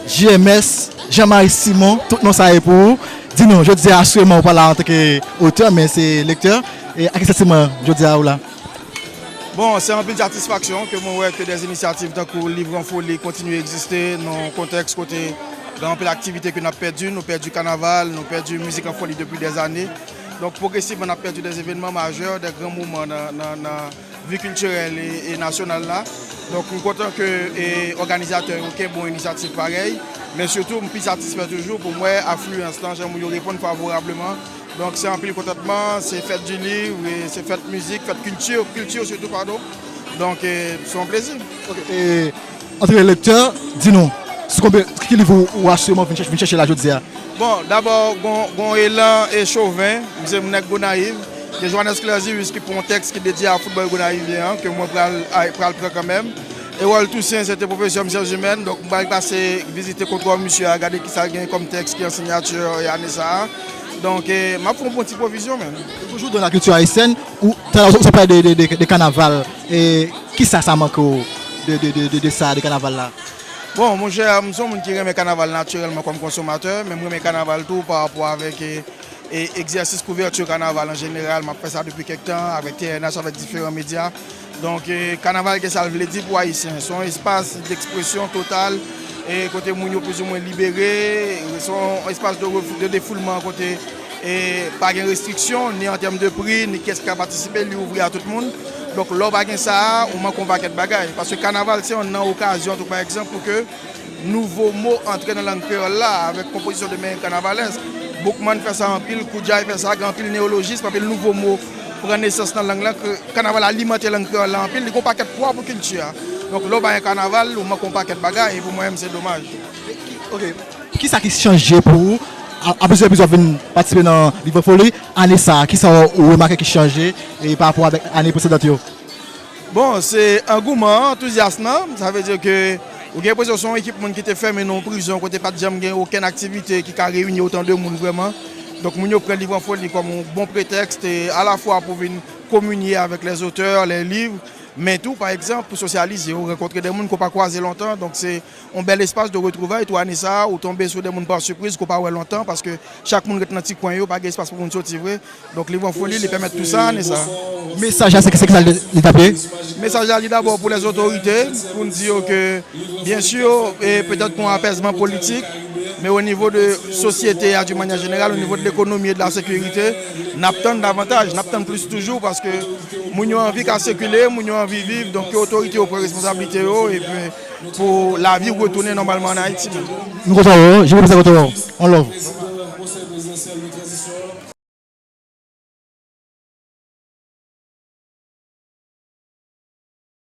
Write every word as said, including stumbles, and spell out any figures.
J M S, Jean-Marie Simon, tout non sa ye pou ou. Di nou, jodi a, asirèman, ou pa la antanke otè, men se lektè. E ak ki santiman jodi a ou la? Bon, se anpil satisfaksyon ke mwen wè ke des inisyativ tankou Liv an Foli kontinye egziste nan yon kontèks kote gen anpil aktivite ke n ap pèdi. Nou pèdi kanaval, nou pèdi mizik an foli depi des années. Donk, pwogresivman, n ap pèdi des evènman majè, des gran moman nan, nan, nan vi kiltirèl e, e nasyonal la. Donk, m kontan ke e, òganizatè yo kenbe yon inisyativ parèy, men sitou, m pi satisfè toujou pou m wè afliyans lan, jan moun yo reponn favorableman. Donk, se anpil kontantman, se fèt di liv, e se fèt mizik, fèt kilti, kilti sitou, padon. Donk, e, se yon plezi. Ok, e, antre lektè, di nou, sou konbyen, ki liv ou, ou asirèman vin chèche, vin chèche la jodi a? Bon, dabò, gon, gon elan e Chauvin, m se nèg Gonayiv. Gen Johannes Clairzius ki pran yon tèks ki dedye a foutbòl gonayivyen an, ke mwen pral, ay, pral pran kanmenm. Erol Toussaint, se te pwofesè m syans imèn, donk m pral pase vizite kontwò misye a, gade kisa l gen kòm tèks ki an siyati e ane sa a. Donk, e, m ap fè yon bon ti pwovizyon menm. Toujou dans la culture haïtienne, ou, talè ou, ou pale de, de, de, de kanaval, e kisa sa manke w de, de, de, de, de sa, de kanaval la? Bon, monchè, m se yon moun ki renmen kanaval natirèlman kòm konsomatè, men m renmen kanaval tou pa rapò avèk, e, e, egzèsis kouvèti kanaval an jeneral. M ap fè sa depi kèk tan avèk T N H, avèk diferan medya. Donk, e, kanaval gen sa l vle di pou Ayisyen. Se yon espas dekspresyon total, e, kote moun yo plizoumwen libere. Se yon espas de ref-, de defoulman kote, e, pa gen restriksyon, ni an tèm de pri, ni kiyès ki ka patisipe, li ouvri a tout moun. Donk, lè w pa gen sa a, ou manke yon pakèt bagay. Paske kanaval se youn nan okazyon tou, pa egzanp, pou ke nouvo mo antre nan lang kreyòl la, avèk konpozisyon de mèrengue kannavalèsk. Boukman fè sa anpil, Koudjay fè sa, gen anpil neyolojis, anpil nouvo mo pran nesans nan lang lan. Ke kanaval alimante lang kreyòl la anpil, li gen yon pakèt pwa pou kilti a. Donk, lè w pa gen kanaval, ou manke yon pakèt bagay, e pou mwen menm, se domaj. Ok. Kisa ki chanje pou ou? A, apiske, apiske w vin patisipe nan Liv an Foli, ane sa a, kisa w, ou remake ki chanje, e, pa rapò avèk ane presedan yo? Bon, se angouman an, antouzyasm lan. Sa vle di ke ou gen enpresyon se yon ekip moun ki te fèmen nan yon prizon kote pa t janm gen okenn aktivite ki ka reyini otan de moun vrèman. Donk, moun yo pran Liv an Foli kòm yon bon pretèks, e, alafwa pou vin kominye avèk lèzotè, lè liv, men tou, pa egzanp, pou sosyalize, ou rankontre de moun ke w pa kwaze lontan. Donk, se yon bèl espas de retwouvay. Tou ane sa a, ou tonbe sou de moun pa sipriz ke w pa wè lontan, paske chak moun ret nan ti kwen yo, pa gen espas pou moun soti vre. Donk, Liv an Foli, li pèmèt tou sa, ane sa a. Mesaj la, se, se kisa li, li t ap ye? Mesaj la, li dabò pou lèzotorite, pou n di yo ke, byen si, e, petèt pou yon apèzman politik, men o nivo de sosyete a, di manyè jeneral, o nivo de lekonomi e de la sekirite, n ap tann davantaj, n ap tann plis toujou, paske moun yo anvi ka sikile, moun yo anvi viv, donk ke otorite yo pran responsablite yo, epi pou lavi retounen nòmalman ann Ayiti menm. Nou kontan wè w, je reprezent kontan wè w. On love.